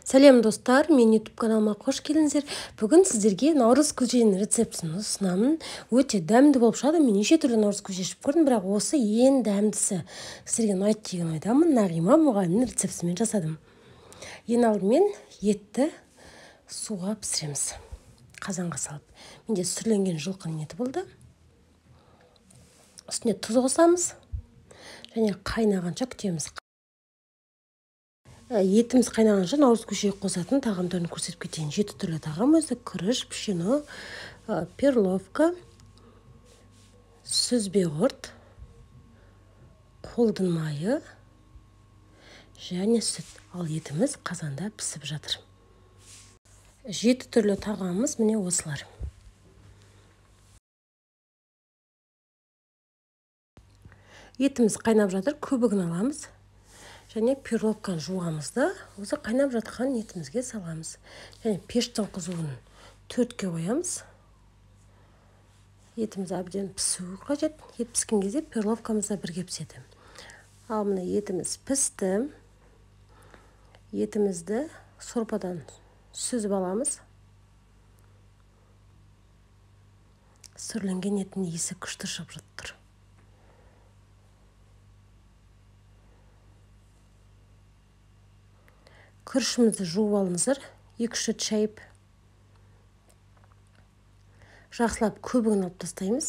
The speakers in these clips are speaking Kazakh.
Сәлем достар, мен YouTube каналыма қош келдіңіздер. Бүгін сіздерге наурыз көженің рецептін ұсынамын. Өте дәмді болып шығады. Мен неше түрлі наурыз көже ішіп көрдім, бірақ осы ең дәмдісі. Сіздерге ұнайды деген ойдамын. Нағима мұғалімнің рецептімен жасадым. Ең алдымен етті суға пісіреміз. Қазанға салып. Менде сүрленген жылқының еті болды. Үстіне тұз қосамыз. Және қайнағанша күтеміз. Етіміз қайнағанша наурыз көжеге қосатын тағамдарын көрсетіп кетейін. 7 түрлі тағам өзі: күріш, пшено, перловка, сүзбе құрт, қолдың майы және сүт. Ал етіміз қазанда пісіп жатыр. 7 түрлі тағамымыз міне осылар. Етіміз қайнап жатыр, көбігін аламыз. Және перловканы жуамыз да, осы қайнап жатқан етімізге саламыз. Және пештің қызуын 4-ке қоямыз. Етіміз әбден пісуі қажет. Ет піскен кезде перловкамыз да бірге піседі. Ал мына етіміз пісті. Етімізді сорпадан сүзіп аламыз. Сүрленген еттің иісі күшті шығып жатыр. Күрішімізді жуып алыңыздар, 2-3 рет шайып, жақсылап көбігін алып тастаймыз.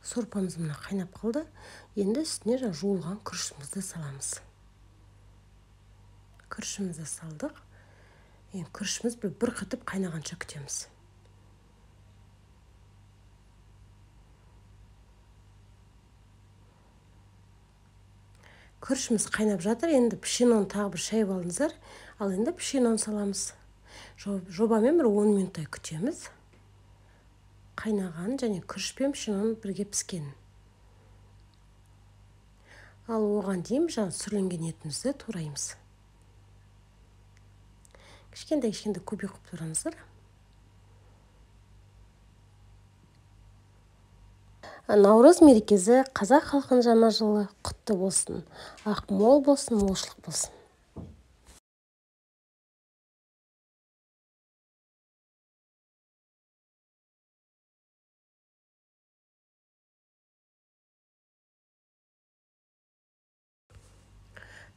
Сорпамыз мына қайнап қалды. Енді үстіне жаңа жуылған күрішімізді саламыз. Күрішімізді салдық. Енді күрішіміз бір қатып қайнағанша күтеміз. Күрішіміз қайнап жатыр. Енді пшеноны тағы бір шайып алыңыздар. Ал енді пшеноны саламыз. Жобамен бір 10 минуттай күтеміз. Қайнаған және күріш пен пшеноның бірге піскенін. Ал оған дейін жаңа сүрленген етімізді тураймыз. Кішкентай-кішкентай кубик қылып тураңыздар. Наурыз мерекесі қазақ халқының жаңа жылы құтты болсын. Ақ мол болсын, молшылық болсын.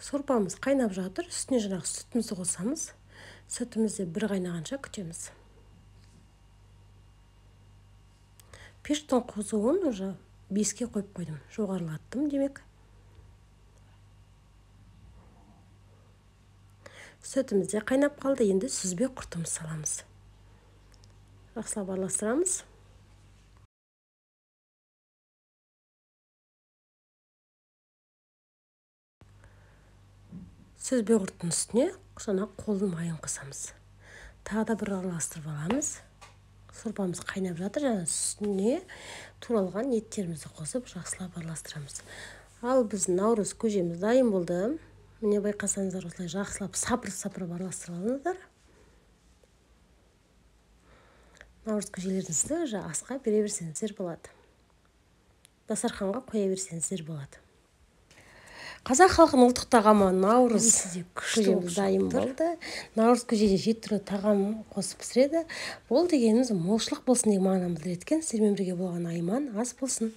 Сорпамыз қайнап жатыр. Үстіне жаңағы сүтімізді қосамыз. Сүтімізді бір қайнағанша күтеміз. Пештің қызуын уже 5-ке қойып қойдым. Жоғарылаттым демек. Сүтіміз де қайнап қалды. Енді сүзбе құртымыз саламыз. Жақсылап араластырамыз. Сүзбе құрттың үстіне жаңа қолдың майын қосамыз. Тағы да бір араластырып аламыз. Сорпамыз қайнап жатыр, және үстіне туралған еттерімізді қосып жақсылап араластырамыз. Ал біздің наурыз көжеміз дайын болды. Міне байқасаңыздар, осылай жақсылап сапырып-сапырып араластырып алыңыздар. Наурыз көжелеріңізді уже асқа бере берсеңіздер болады. Дастарханға қоя берсеңіздер болады. Қазақ халқының ұлттық тағамы наурыз көжеміз дайын болды. Наурыз көжеде 7 түрлі тағам қосып пісіреді. Бұл дегеніміз молшылық болсын деген мағынаны білдіреді екен. Сіздермен бірге болған Айман, ас болсын.